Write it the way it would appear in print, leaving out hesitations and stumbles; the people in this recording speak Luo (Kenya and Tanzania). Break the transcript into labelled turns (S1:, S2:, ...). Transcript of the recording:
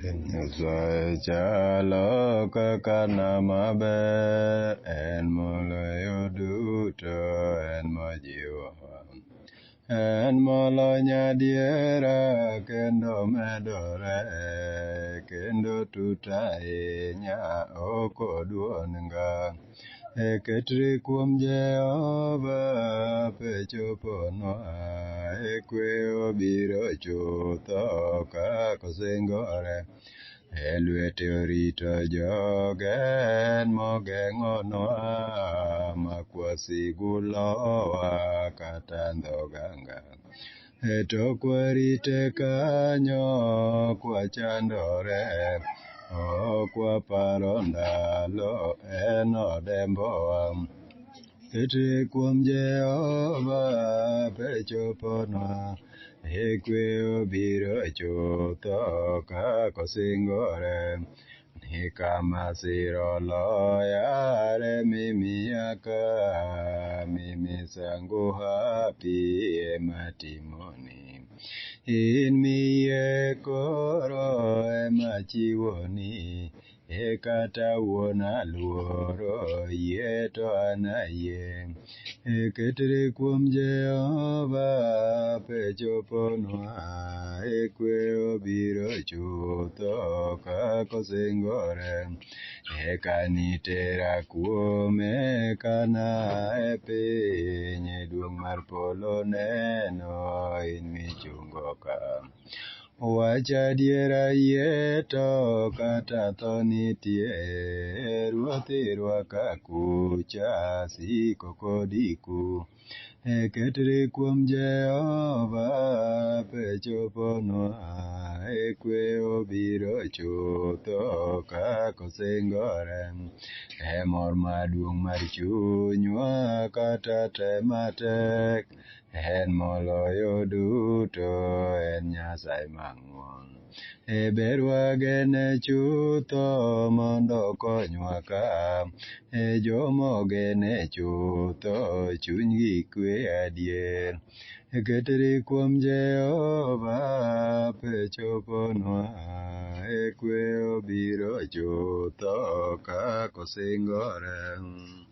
S1: Nyasaye chalo kaka nam maber, en moloyo duto, en mojiwowa. En molony adiera kendo medore, kendo tut ahinya ok oduon ngang'. E ketri kuom Jehova pe choponwa, e kwe obiro chutho kaka osingore. E lwete orito joge en mogeng'onwa, mak wasigu lowa kata ndhoganga. E tok warite kanyo kwachandore, ok waparo ndalo en odembowa. Ketri kuom Jehova pe choponwa, e kwe obiro chutho kaka osingore. Ni kama siro loya mimi yaka, mimi sangu hapi ema timoni. In miyie koro ema chiwoni, e kata wuon aluoro yie to an ayie. E ketri kuom Jehova pe choponwa, e kwe obiro chutho kaka osingore. Eka nitera kuome kana e piny, e duong' mar polo neno in michungo ka. Wach adiera yie to kata tho nitie, Ruoth irwaka kucha siko kodi ku. E ketri kuom Jehova pe choponwa, e kwe obiro chutho kaka osingore. E mor maduong' mar chunywa kata tem matek, en moloyo duto, en Nyasaye mang'won. E ber wagene chutho mondo okonywa ka, e jomogene chutho chunygi kwe adier. E ketri kuom Jehova pe choponwa, e kwe obiro chutho kaka osingore.